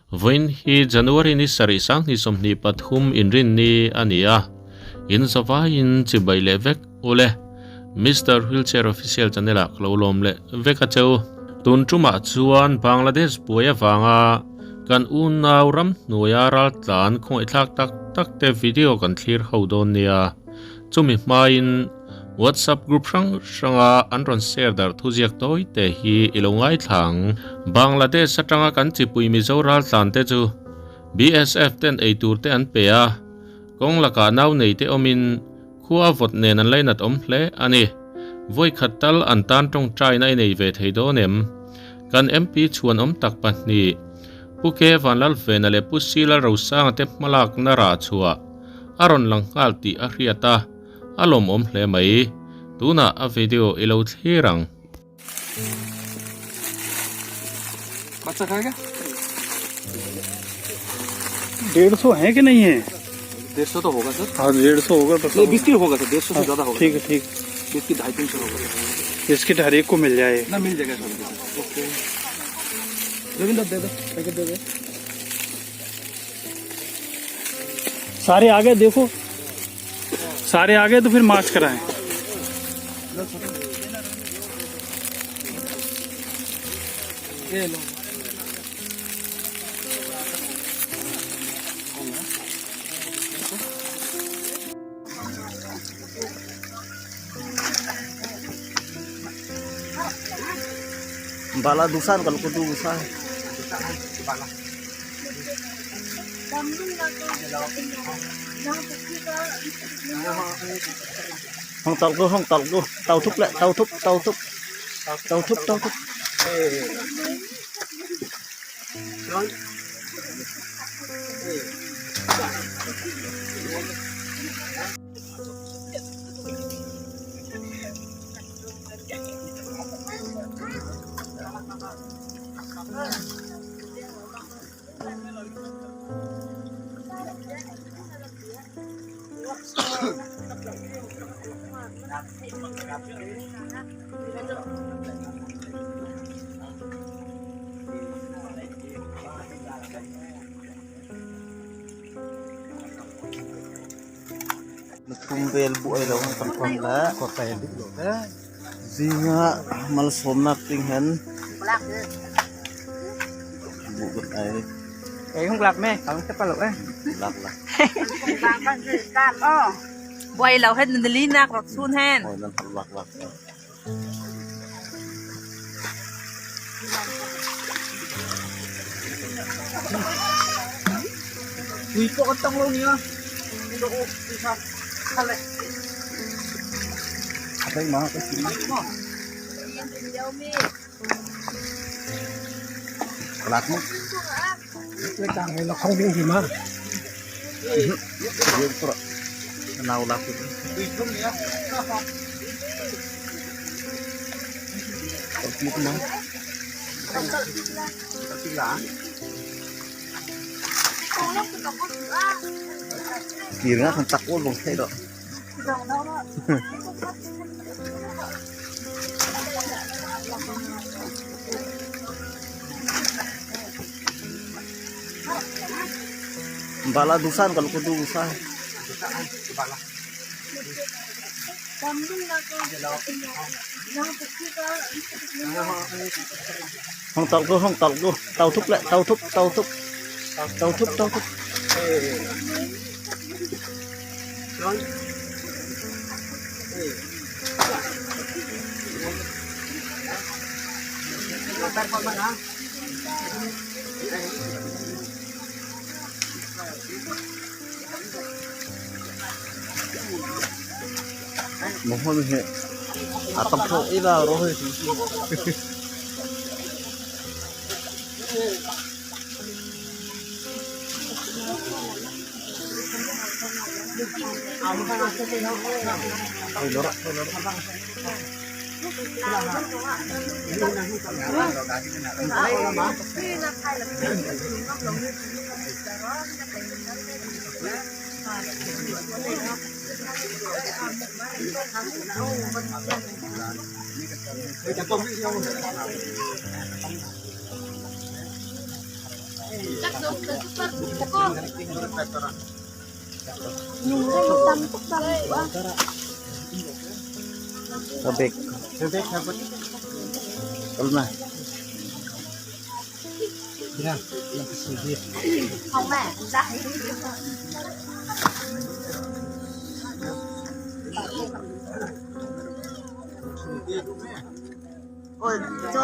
Vawiin hi January ni sarih sanghnih 23 inrinni a ni a, in zavaiin chibai leh vek u le. Mister Wheelchair Official channel ah ka lo lawm leh vek a cheu. Tun tumah chuan Bangladesh buai avanga kan unau ramhnuaia raltlan khawngaihthlak tak tak te video kan thlir ho dawn nia. Chumi hmain WhatsApp group hrang hranga an rawn share darh thuziak tawi te hi i lo ngaithla ang. Bangladesh atanga kan chipui Mizo raltlan te chu BSF ten eitur te an pe a, kawng lakah nau nei te awmin khua vawt nen an lainat awm hle a ni. Vawi khat tal an tan tawngtaina i nei ve thei dawn em? Kan MP chhuan awm tak pahnih, Pu Ke Vanlalvena leh Pu Sila Rosanga te hmalakna rah chhuah a rawn lang nghal tih a hriat a. A lawmawm hle mai. Tunah a video i lo thlir ang. बच्चा खाएगा 150 है कि नहीं है? 150 तो होगा सर। हाँ, 150 होगा तो। नहीं, बिस्किट होगा सर, 150 से ज्यादा होगा। ठीक है, ठीक। बिस्किट 250-300 होगा। बिस्किट हर एक को मिल जाए ना, मिल जाएगा सर। ओके रविंद्र दे दो, पैकेट दे दो। सारे आ गए, देखो सारे आ गए तो फिर मार्च कराएं। ये लो। Bala dusan kalau kudu usah. Hong tàu cô, hong tàu cô, tàu thúc lại, tàu thúc, tàu thúc, tàu thúc, tàu thúc. Thum vel buai lo ang kan thawm la zinga malsawmna ting hian buh kan ai. Buai lo hen nili nak rak sun hen. Bala dusan kalau kudu usah. Hong tàu cô, hong tàu cô, tàu thúc lại, tàu thúc, tàu thúc, tàu thúc, tàu thúc. Mohon he atam tho ila rohe. Sabik. Kalma. Ôi, cho